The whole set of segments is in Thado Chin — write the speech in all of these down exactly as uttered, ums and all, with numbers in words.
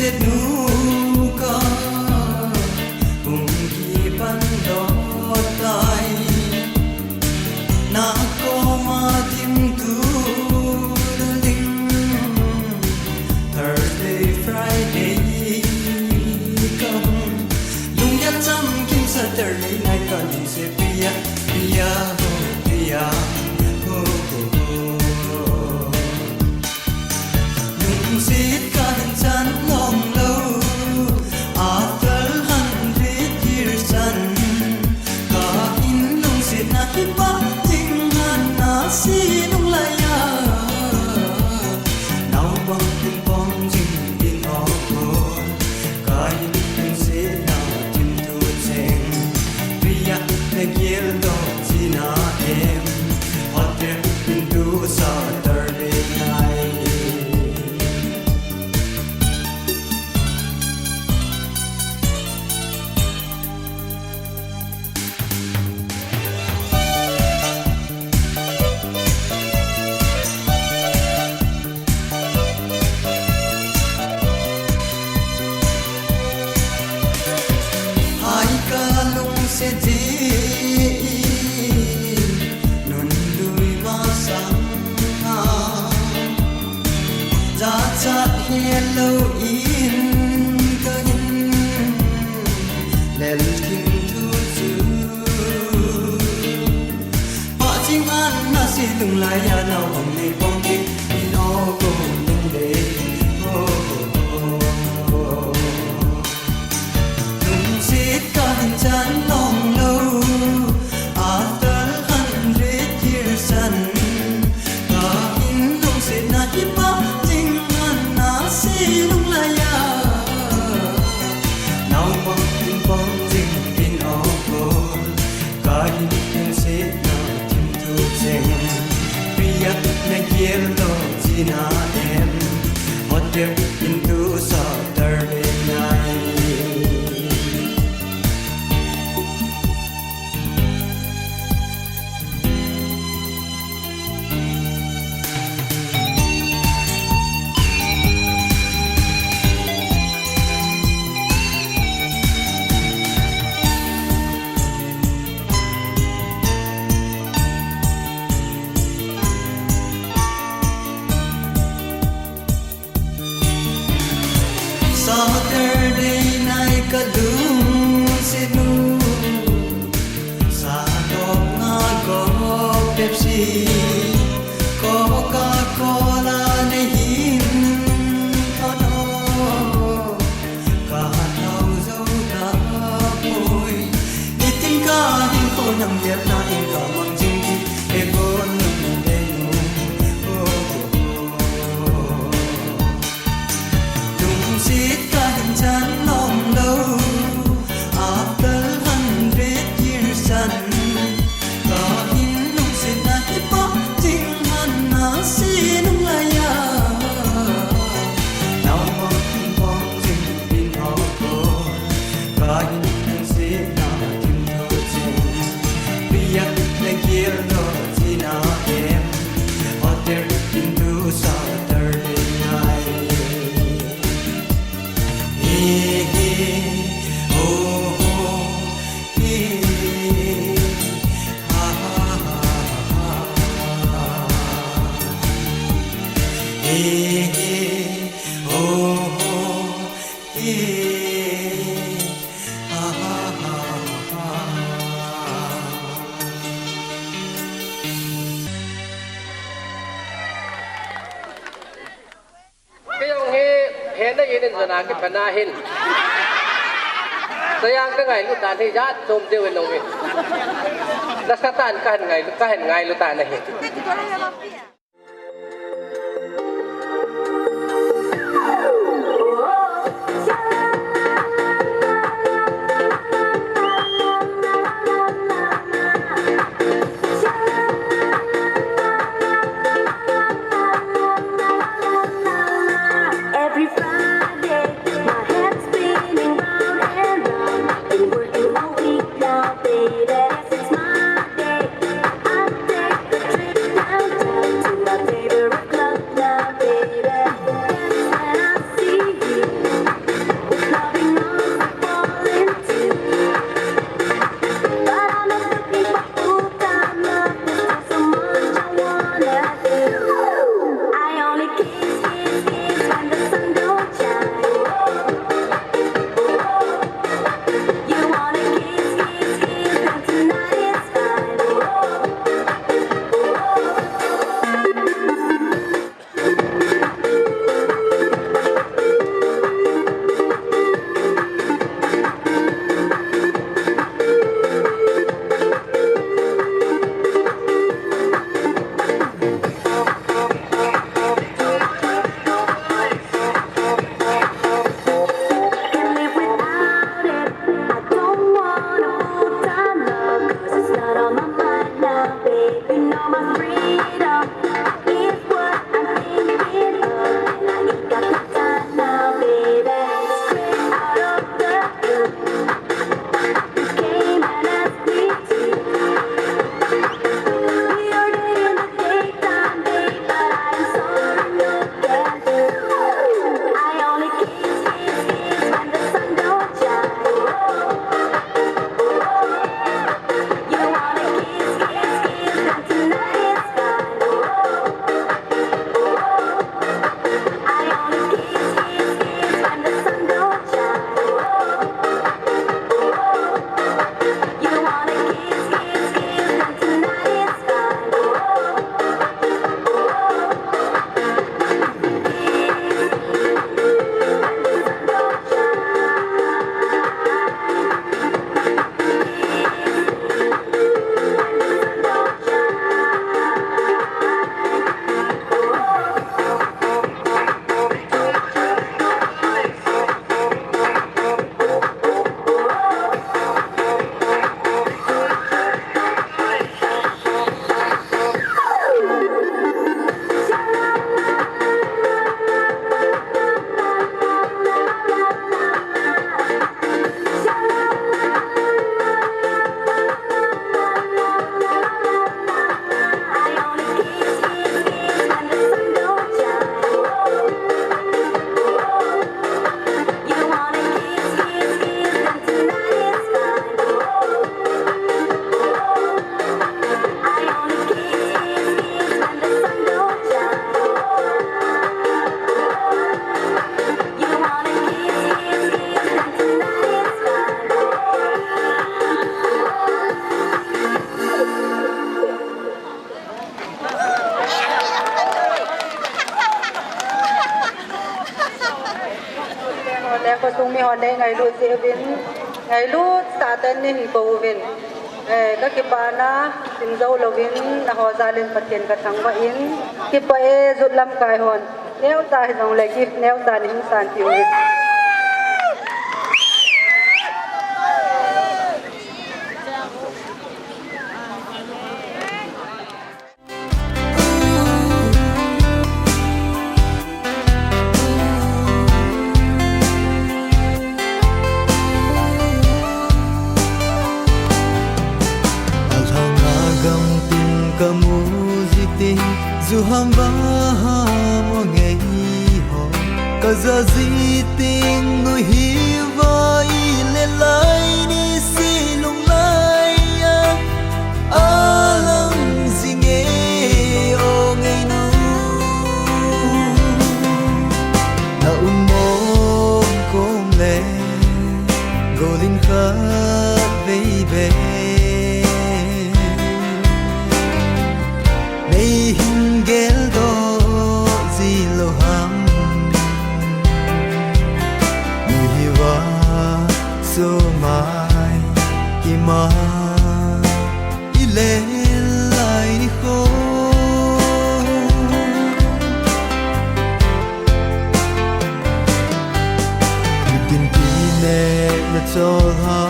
Sinu ka hung kipan doh tai. Na koma ding tu ding. Thursday, Friday ka hung lunggel chamkim, Saturday night ka lungset pia, pia ho, pia ho, ho, ho. Lungset kahin chan lom lou, after hundred years chan, kahin lungset na hi pa ting han na si lung lai a. Naupang ping pong jing in o ko, kahin lungset na thim thu cheng, pia na gel doh chi na em. Hotel into Saturday night. Hai ka lungset ji, nun lui masang a, jachat helou in kahin lel thim thu chu. Pa ching an na si lung lai a, nau hong nei pom ding in o ko lung le. Oh, oh, oh, oh. Lungset kahin chan lom lou, after hundred years chan, kahin lungset na hi pa ting han na si lung lai a. Naupang ping pong jing in o ko, kahin lungset na thim thu cheng, pia na gel doh chi na em. Hotel into Saturday night. Saturday night ka lungset nu, sa dop nga go Pepsi, Coca-Cola nei hin thot o. Ka hat hau jou tapoi. Nitin kahin khonam gelna in ka mang jing di, e gon lung dei nu. Oh, oh, oh. Lungset kahin chan lom lou, after hundred years chan, kahin lungset na hi pa ting han na si lung lai a. Naupang ping pong jing in o ko, kahin lungset na thim thu cheng, pia na gel doh chi na em. Hotel into Saturday night. Hey, hey, oh, oh, hey, ha, ha, ha, ha, ha. Hey, hey, oh, oh, hey, ha, ha, ha, ha, ha. Kei jong hi, hena in in jana kipana hin. Sayang ka ngailu tan hi, jat chom deu in ong hi. Nasa tan kahin ngailu, kahin ngailu tan ahi. Every Friday, my head's spinning round and round. Been working all week now, baby, it's my day. I take a trip downtown to Ngailut jeh uvin, ngailut sah tah in nei hin kou uvin. Eh, ka kipana, sim jou louvin, nangho jal in Pathen ka thangvah in, kipah e, jut lamkai hon. Neocha hijongle gift neocha nei hin san peh uvin. Alhang a gam tin kamu ji tin, ju ham vaham o ngei ho. Kaja ji tin nu hi va ile lai ni si lunglai a. Alang jing e o ngeinu. Na um mong kom le golin khat vei be. Nei hin geldoh ji lou ham. Ni hi va sumai kima. I lel lai ni kho. Mitin kineh na chol ha,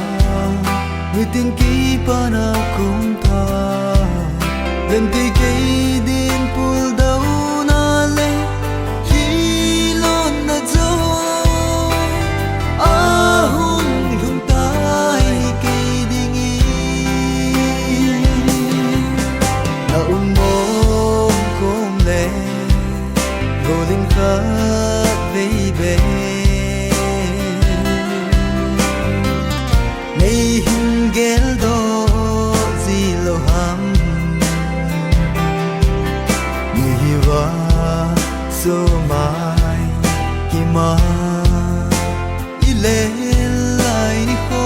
mitin kipana kum tha. Lemti kei din puldouna le kilonna jo ahung lhung tai kei dingin. Na um mong kom le golin khat vei be. Nei hin geldoh ji lou ham. Ni hi va sumai kima. I lel lai ni kho.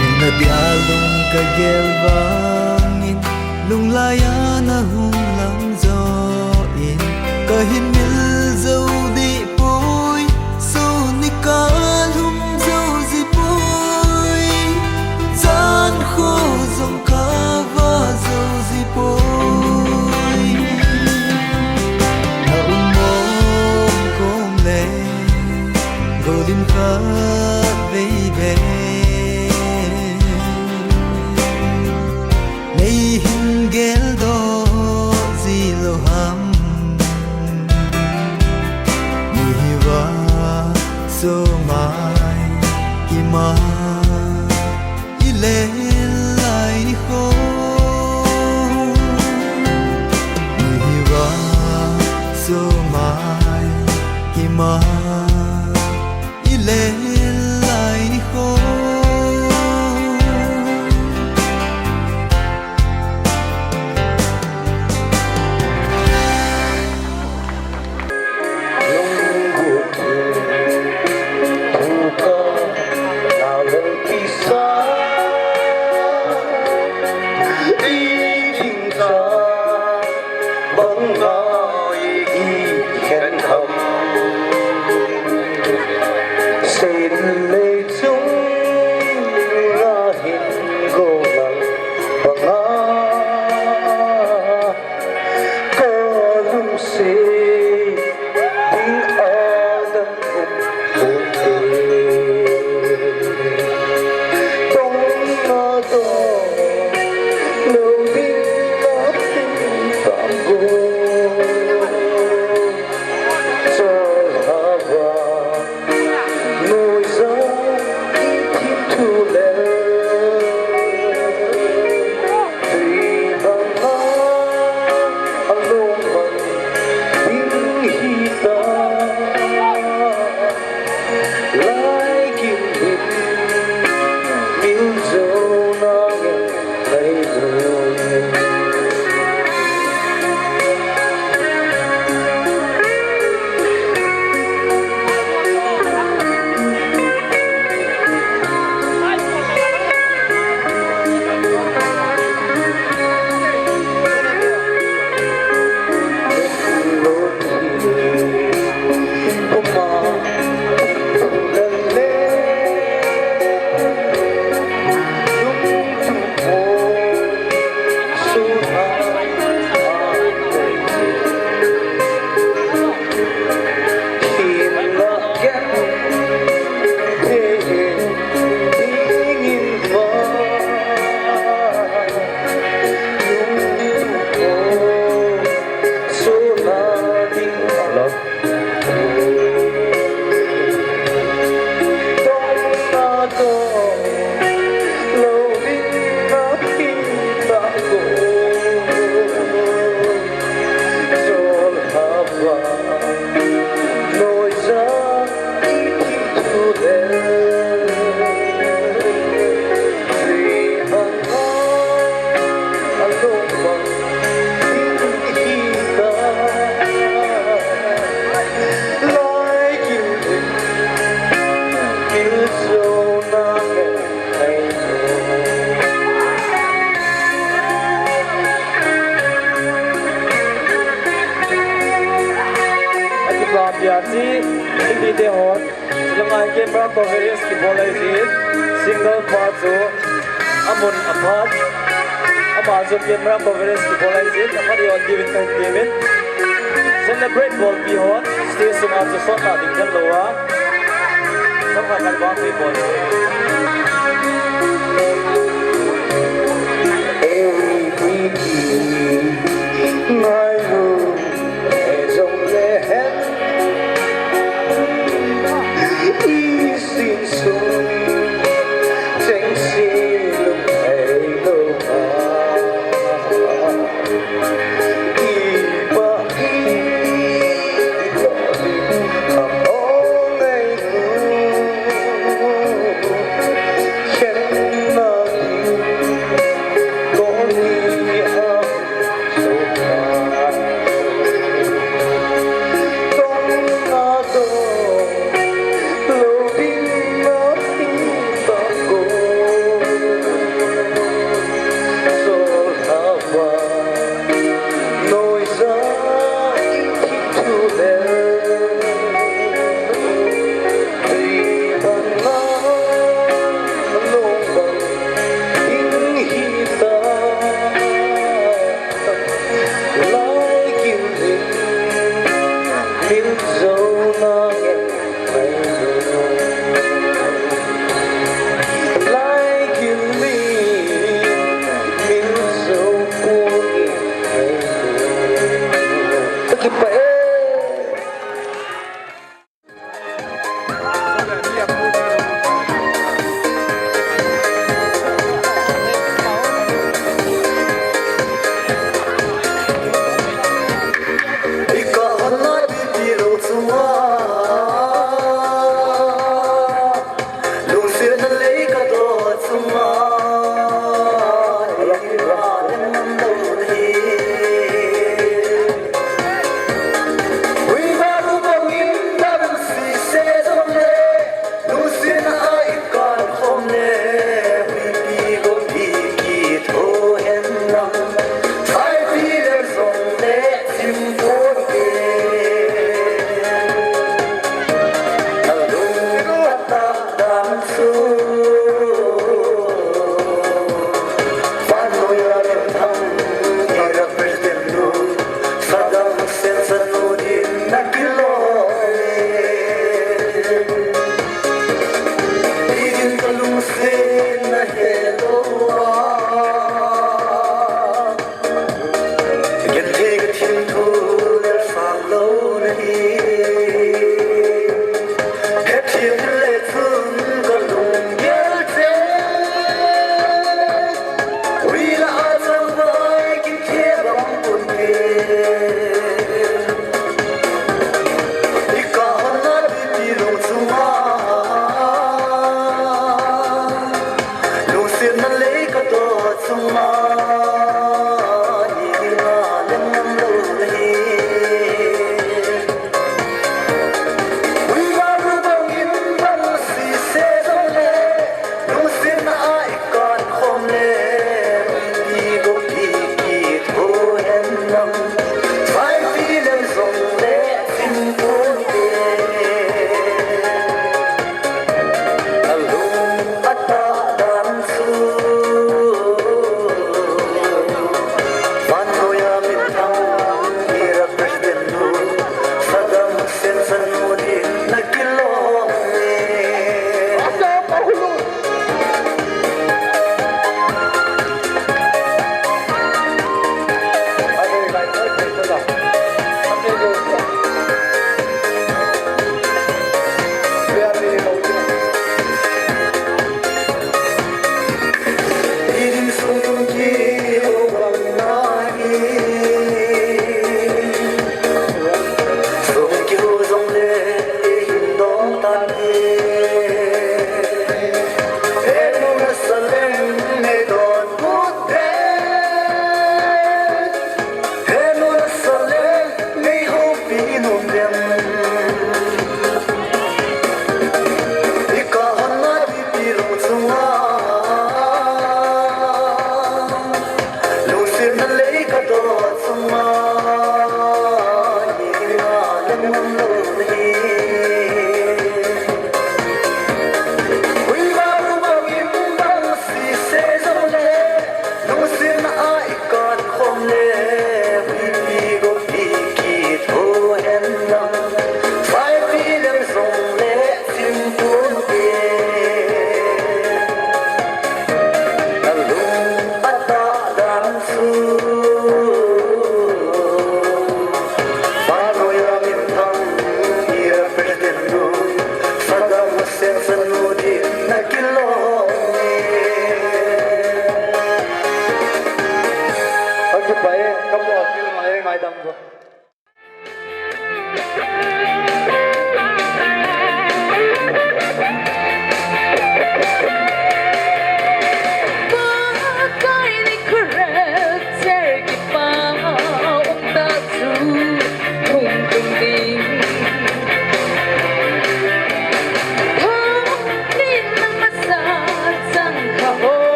Nina dia lung ka gel vangin, lunglai a na hung lang jo in, ka hin mil jo dih poi, sun ni ka lhum jo ji poi, jan kho jong ka va jo ji poi. Na um mong kom le golin khat vei be. Nei hin geldoh ji lou ham. Ni hi va sumai kima. I lel lai ni kho. Ni hi va sumai kima. I lel lai ni kho. Hiti te hon, chulanga camera coverage kibol ahi jin, single pa chu amun aphat, ama chu camera coverage kibol ahi jin, aphat i on diu in kahin temin. Celebrate bolpi hon, stage sunga chu sot ta ding khen lou a. Sangkhat khat vang pi bol. Ei, ei, ei, ngai lu. Jong le hen i sin sung cheng si lung thei lo a. I pa i ko ding a ong ei lu. Khen na ding ko ni a so ka.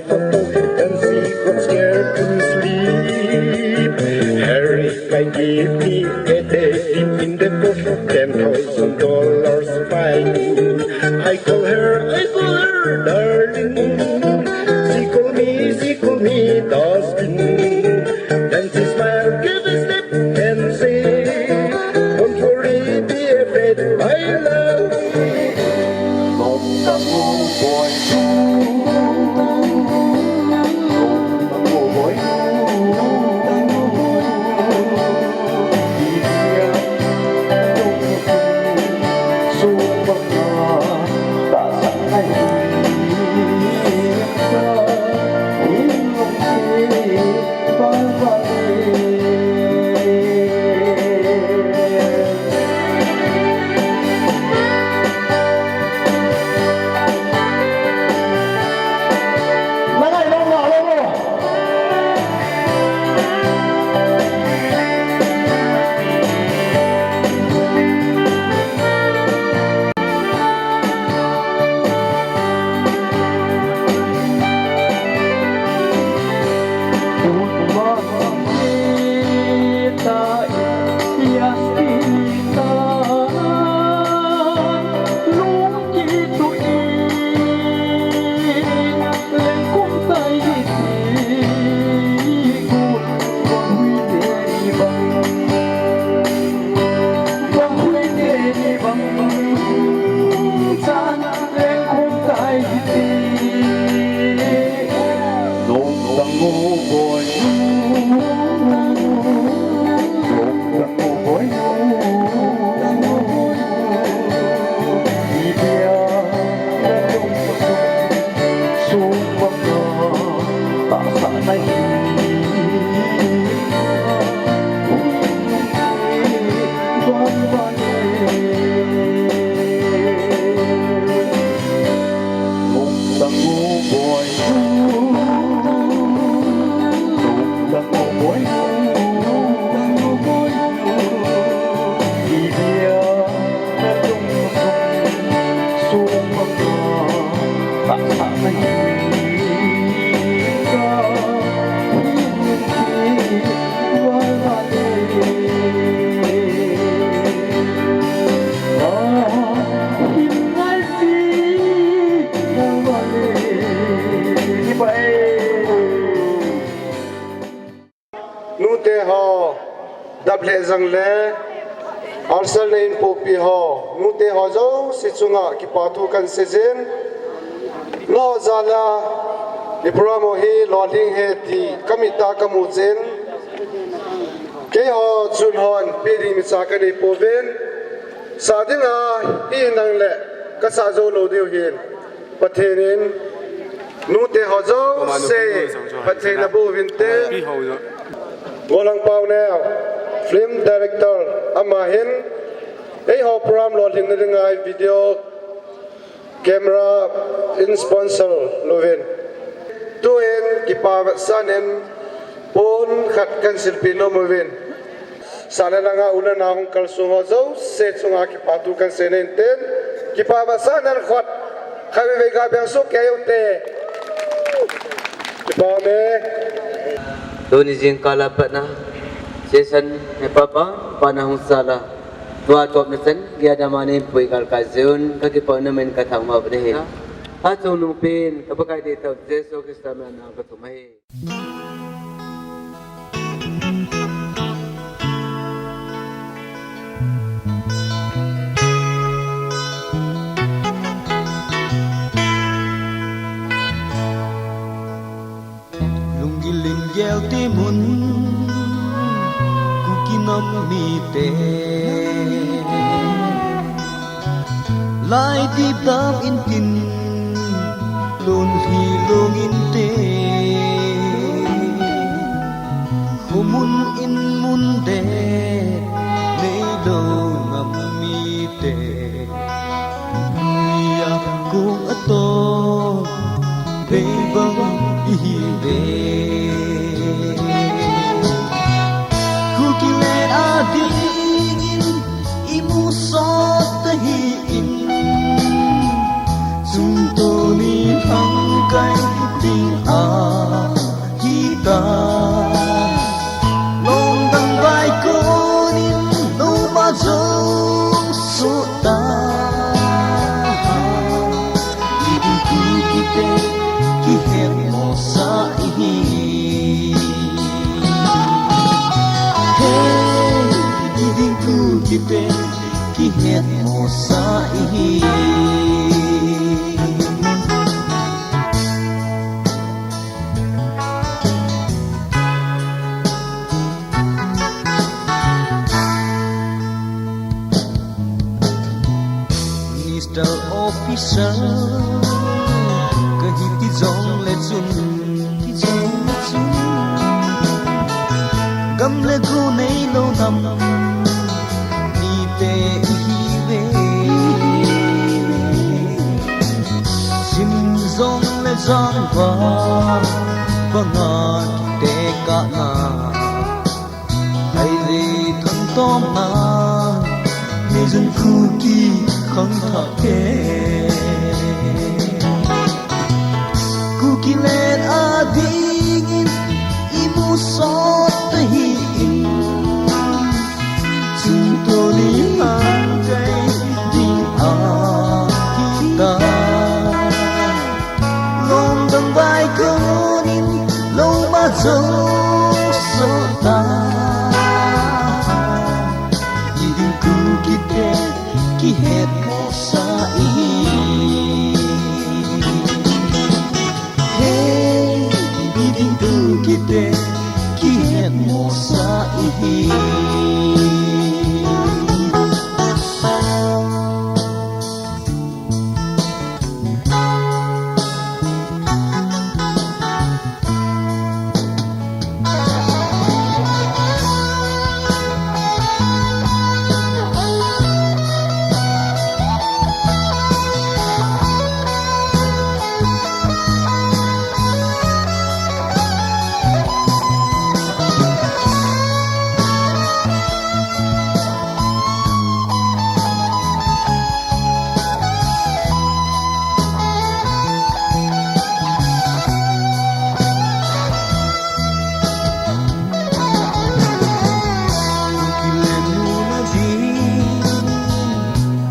Then she got scared to sleep. Harry Guy gave me a tap in the bush, ten thousand dollars fine. I call her, I call her, darling. She call me, she call me, dustbin. Then she smile, give a step and say, don't worry, be afraid, my love. Nute ho, dap le jang le, arsal nei in pupi ho, nute ho jouse chunga kipa thu kan sei jin. Nangho jal a, i program ho hi lolhing e ti ka mit a ka mu jin. Keiho chun hon pe ding imacha ka nei pouvin. Sa dinga hi nang le ka sa jou lou diu hin. Pathen in nute ho jouse phatthei naboh uvin te. Golhang Paoneo, film director, ama hin eiho program lolhinna dinga video camera in sponsor louvin. Tuin kipa vetsahnan pon khat kan silpeh nom uvin. Sa le langa u le nao hung kalsong ho jouse chunga kipa thu kan sei nan tin, kipa vetsahnan khat, khatvei vei ga beng soh kei ute. Kipa ume. Tuni jingkah a patna session hi papa, pana hung sala. Tua topna chan, gei a dama nei pui galkai jeh un, ka kipa u namin ka thangvah u ahi. Hachungnung pen, ka Pakai deitah u Jesu Christa min a ka thum ahi. Lunggil lim gel ti mun, Kuki nam mite. Lai ti dam in tin, lun hi lung in te. Khomun in mun de, nei lou nam mite. Nuia kong ato, bei bang ihi ve. Kuki le ading in, imu sot ahi in. Sum tuni thang kai ding a Kite kihet mosa ihi. Minister, officer kahi ti jongle chun, ti jongle chun, gam le go neilou nam mite ihiuve. Sim jongle jangvang banga kitekahna, aile thangtomna, Meitei Kuki khangthah te. Kuki leng adingin imusot tahin, chungtuni hangkai ding ahita. Lungdong vai konin loma jong sota. Iding Kukite kihet mosa ihi. Hey, iding Kukite kihet mosa ihi.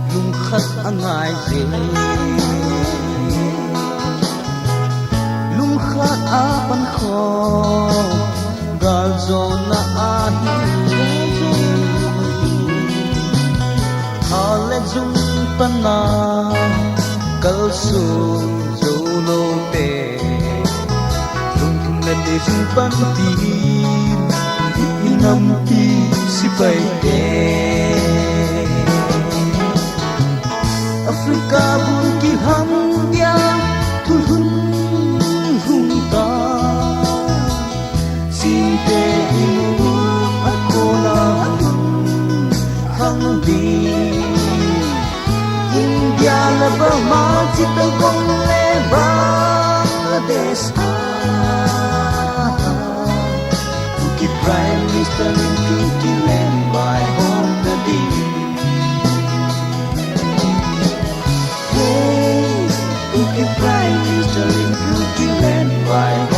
Lungkhat angai e, lungkhat apan kho, galjona ahi. Hale jung pana kalsung jou lou te. Lungthim le neijung pan tin, i nampi sepai te. Africa bung kilhang dia thu lhung lhung ta. Sinte imu a kona lhung lhang di. India le Burma, Chittagong le Bangladesh a, Kuki Prime Minister Lim Kyu Ki leng vaihom na ding. Hey, Kuki Prime Minister Lim Kyu Ki leng vaihom